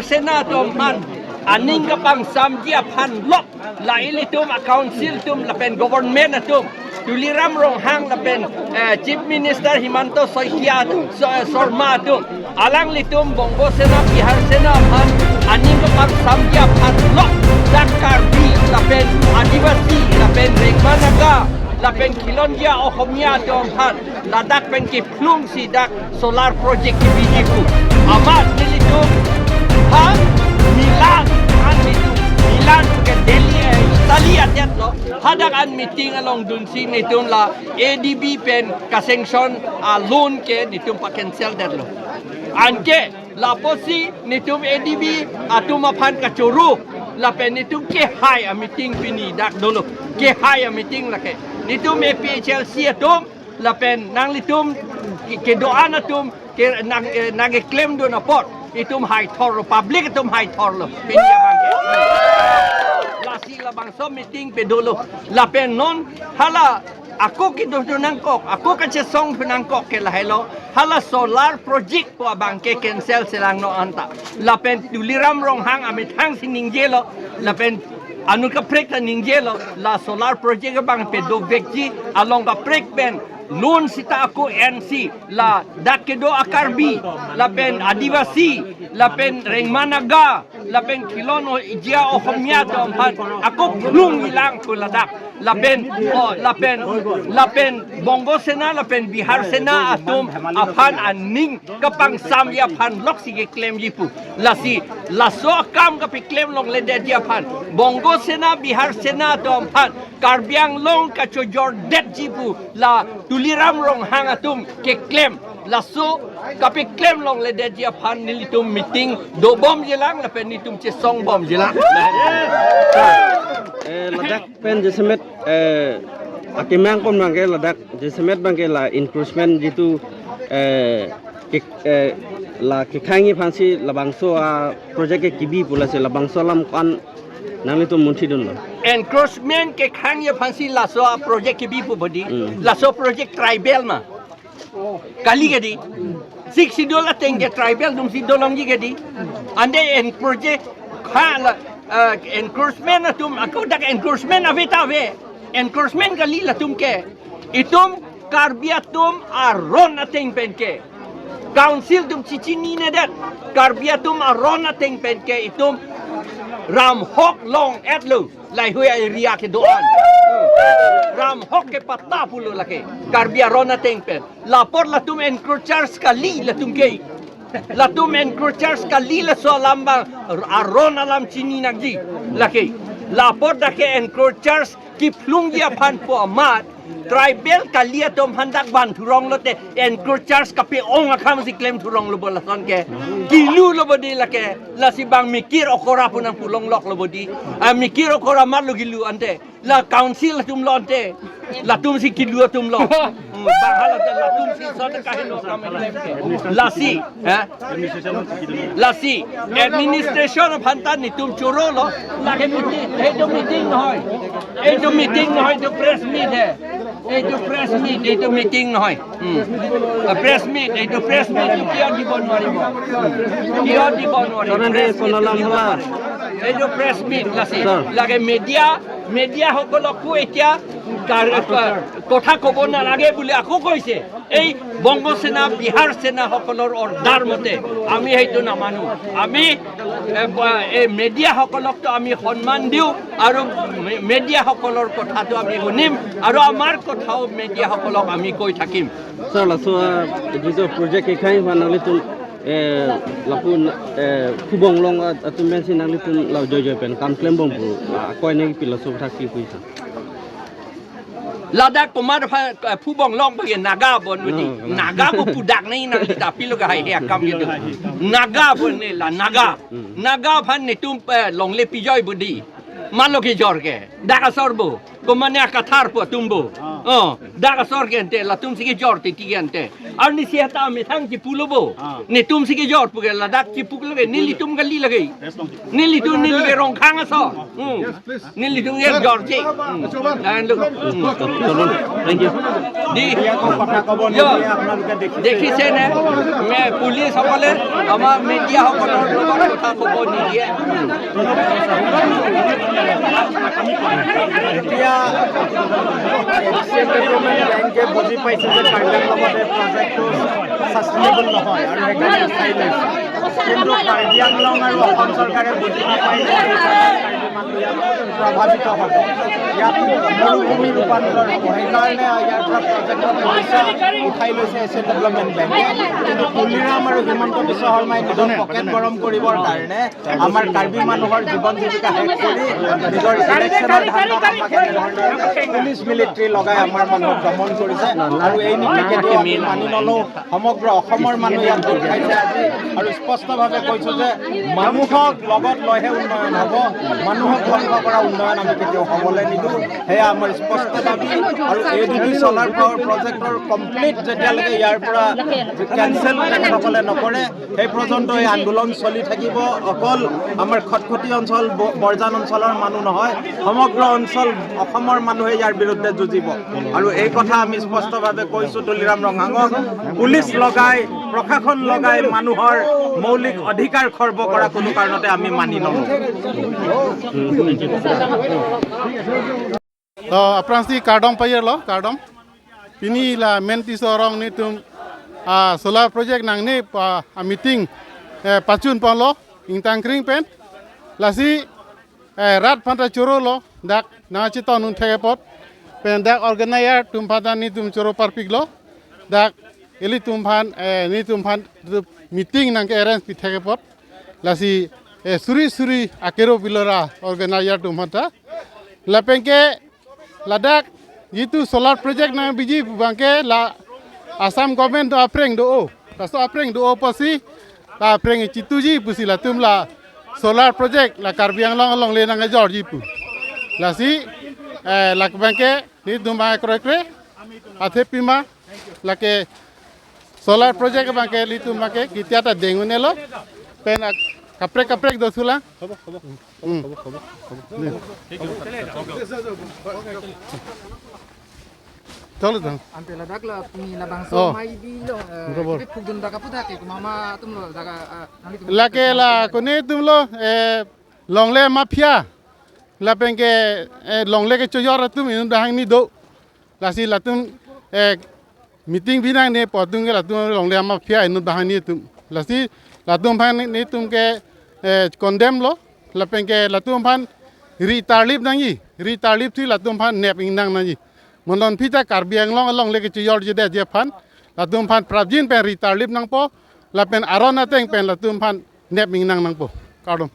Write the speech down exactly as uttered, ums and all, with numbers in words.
Sena atum aphan aning kapangsamji aphan lok, la ilitum a council atum lapen government atum, Tuliram Ronghang lapen, eh, Chief Minister Himanta Saikia atum, So-, Sarma atum, alanglitum Bongo Sena, Bihar Sena aphan aning kapangsamji aphan lok, dak Karbi lapen Adivasi lapen Rengma Naga lapen Khilonjia Ohomia atum aphan ladak pen kephlungsi dak solar project kebiji pu. Amat nelitum ha Milan, an nelitum Milan ke Delhi, eh, Italy adet lo. Hadak an meeting along dunsi nelitum la A D B pen ka-sanction a loan ke nelitum pa-cancel detlo. Anke lapusi nelitum A D B atum aphan kachoro lapen nelitum kehai a meeting pini dak dolo. Kehai a meeting lake. Nelitum A P H L C atum lapen nanglitum ke-, kedo-an atum ke nang, eh, nangkeklemdun apot itum haithorlo, public atum haithorlo. Pini abangke. Lasi labangso meeting pe dolo. Lapen non hala ako kedodun nangkok, ako kachesongdun nangkok ke lahelo. Hala solar project pu abangke cancel selang non anta. Lapen Tuliram Ronghang amethang si ningjelo. Lapen anut kaprek ta ningjelo, la solar project abang pe dovekji along kaprek pen loan sita ako ensi, ladak kedo a Karbi, lapen Adivasi, lapen Rengma Naga, lapen Khilonjia Ohomia atum aphan ako phlungji lang pu ladak. Lapen, oh, lapen, lapen Bongo Sena lapen Bihar Sena atum aphan aning kapangsamji aphan loksi keklemji pu. Lasi laso akam kapeklemlongledetji aphan, Bongo Sena, Bihar Sena atum aphan Karbi Anglong kachojordetji pu la Tuliram Ronghang atum keklem, laso kapeklemlongledetji aphan nelitum meeting dobomji lang lapen nelitum chesongbomji lang. Eh, ladak pen jasemet, eh, akemang kon abangke ladak jasemet abangke la encroachment jitu, eh, ke, eh, la kekhangji aphansi labangso a project ke kebi pu lasi labangso alam ko-an nanglitum munthidunlo? Encroachment kekhangji aphansi laso a project kebi pu bodi. Hmm. Laso project tribal ma. Kali ke dei. Sixth Schedule ateng ke tribal atumsi dolongji ke dei. Ante en project ha la, eh, encroachment atum ako dak encroachment ave ta ave. Encroachment kali latum ke. Itum Karbi atum aron ateng pen ke. Council atum chichininedet. Karbi atum aron ateng pen ke itum ramhok long-etlo. Lahei hui area kedo-an. Ramhok ke patta pulo lake. Karbi aron ateng pen. Lapor latum encroachers kali latum ke. Latum encroachers kali, laso alam abang aron alam chini nangji lake. Lapor dak ke encroachers kephlungji aphan pu amat tribal kali atum aphan dak van thurong lote encroachers kape-ong akam si klem thuronglo bo lason ke. Kilulo bo dei lake. Lasi bang mikir okora pu nangpulongloklo bo dei. A mikir okora matlo kilu ante. La council atumlo ante. Latumsi kilu atumlo. Hmm, bang hala te latumsi sot kaheno kami lem ke. Lasi, ha? Lasi, administration aphan ta nelitum chorolo. Lake meeting, এইটো meeting নহয়। এইটো meeting নহয়, এইটো press meet হে। এইটো press meet, এইটো meeting নহয়। Hmm. A, press meet, এইটো press meet কিয় দিব নোৱাৰিব? Hmm. কিয় দিব নোৱাৰিব? Press meet দিব নোৱাৰিব। এইটো press meet, lasi। Sir। Lake media, media সকলকো এতিয়া কাৰ-, ক-, কথা ক'ব নালাগে বুলি আকৌ কৈছে। এই বংগ সেনা, বিহাৰ সেনা সকলৰ order মতে আমি সেইটো নামানো। আমি, এ, ব-, এই media সকলকতো আমি সন্মান দিওঁ আৰু মে-, media সকলৰ কথাটো আমি শুনিম আৰু আমাৰ কথাও media সকলক আমি কৈ থাকিম। Sir, laso, ah, jitu project kekhang aphan nanglitum, eh, lapu, eh, Phubonglong, ah, atum pensi nanglitum la joijoi pen kam klembom pu, ah, koine pilo so thak ki puisa. Ladak komat aphan, eh, Phubonglong bagi Naga bon budi. Oh, Naga. Naga bo pudak nai nang kita pilo ka hai ya kam gitu. Naga bon ne la Naga. Hmm. Naga aphan netum, eh, longle pijoi budi. Malo kejor ke. Dak asor bo. Komane akathar po atum bo. Oh, dak asor ke ante, latum si kejor titi ke ante. Arnisi hata methang chipulo bo. Netum si kejor pu ke ladak chipuklo ke, nelitum kali lagi. Nelitum neli ke Rongkhang asor. Hmm. Nelitum ke jorji. Hmm. Dan lo. Hmm. Thank you. Di, yo, দেখিছেনে? মে-, পুলিচ সকলে আমাৰ মিডিয়া সকলৰ লগত কথা ক'ব নিদিয়ে। এতিয়া Asian development বেংকে বুজি পাইছে যে কাৰ্বি আংলঙত এই প্ৰজেক্টটো ছাষ্টেইনেবল নহয় আৰু সেইকাৰণে উঠাই লৈছে। কিন্তু কাৰ্বি আংলং আৰু অসম চৰকাৰে বুজি নাপায় যে প্ৰভাৱিত হ'ব। ইয়াত মৰুভূমি ৰূপান্তৰ হ'ব। সেইকাৰণে ইয়াৰ পৰা প্ৰজেক্টৰ পইচা উঠাই লৈছে এছিয়ান ডেভেলপমেণ্ট বেংকে। কিন্তু তুলিৰাম আৰু হিমন্ত বিশ্ব শৰ্মাই নিজৰ পকেট গৰম কৰিবৰ কাৰণে আমাৰ কাৰ্বি মানুহৰ জীৱন জীৱিকা শেষ কৰি নিজৰ ইলেকশ্যনৰ ধান্দাত আমাক এনেধৰণে পুলিচ মিলিটাৰী লগাই আমাৰ মানুহক দমন কৰিছে। আৰু এই নীতি কেতিয়াও আমি মানি নলওঁ। সমগ্ৰ অসমৰ মানুহ ইয়াত গোট খাইছে আজি আৰু স্পষ্টভাৱে কৈছো যে মানুহক লগত লৈহে উন্নয়ন হ'ব, মানুহক ধ্বংস কৰা উন্নয়ন আমি কেতিয়াও হ'বলৈ নিদিওঁ। সেয়া আমাৰ স্পষ্ট দাবী। আৰু এ ডি বি চলাৰ পাৱাৰ প্ৰজেক্টৰ কমপ্লিট যেতিয়ালৈকে ইয়াৰ পৰা কেঞ্চেল তেখেতসকলে নকৰে, সেই পৰ্যন্ত এই আন্দোলন চলি থাকিব। অকল আমাৰ খটখটি অঞ্চল, ব-, বৰজান অঞ্চলৰ মানুহ নহয়, সমগ্ৰ অঞ্চল অসমৰ মানুহে ইয়াৰ বিৰুদ্ধে যুঁজিব। আৰু এই কথা আমি স্পষ্টভাৱে কৈছো তুলিৰাম ৰংহাঙক, পুলিচ লগাই, প্ৰশাসন লগাই মানুহৰ মৌলিক অধিকাৰ খৰ্ব কৰা কোনো কাৰণতে আমি মানি নলওঁ। To, aphrangsi kardom pajirlo, kardom. Pini la Mentiso arong netum, ah, solar project nangne pa, ah, meeting, eh, pachun ponlo, ingtang kring pen. Lasi, eh, rat aphanta chorolo, dak nangchetong un thek apot. Pen dak organizer atum aphanta netum choro parpiklo. Dak ilitum aphan, eh, netum aphan meeting nangke-arrange pi thek apot. Lasi, eh, suri suri akero pilo ra organizer atum aphanta. Lapen ke ladak jitu solar project nangbiji pu abangke la Assam government do apreng do-o. Laso apreng do-o pusi, la apreng chituji pusi latum la solar project la Karbi Anglong alongle nangjorji pu. Lasi, eh, lake abangke netum abang kroikre, athe pima, lake solar project abangke ilitum abangke ketia ta deng un-elo, pen ak-, kaprek kaprek do thulang. Hmm. Chalo tang. Ante ladak la pini labangso Oh. Mai di lo, eh, Bro, bro. Kipi phukdun dak aphuthak ke mama atum lo dak, ah, nangli tum Lake la kone atum lo, eh, longle mafia. Lapen ke, eh, longle kechojor atum inut abang hangni do. Lasi latum, eh, meeting binangne pu atum ke latum longle mafia inut abang hangni atum. Lasi latum aphan netum ke, eh, condemn lo. Lapen ke latum aphan ri tarlip nangji. Ri tarlip si latum aphan nep ingnang nangji. Mon non aphi ta Karbi Anglong alongle kechojorjedet aphan, latum aphan prapjin pen ri tarlip nangpo, lapen aron ateng pen latum aphan nep ingnang nangpo. Kardom.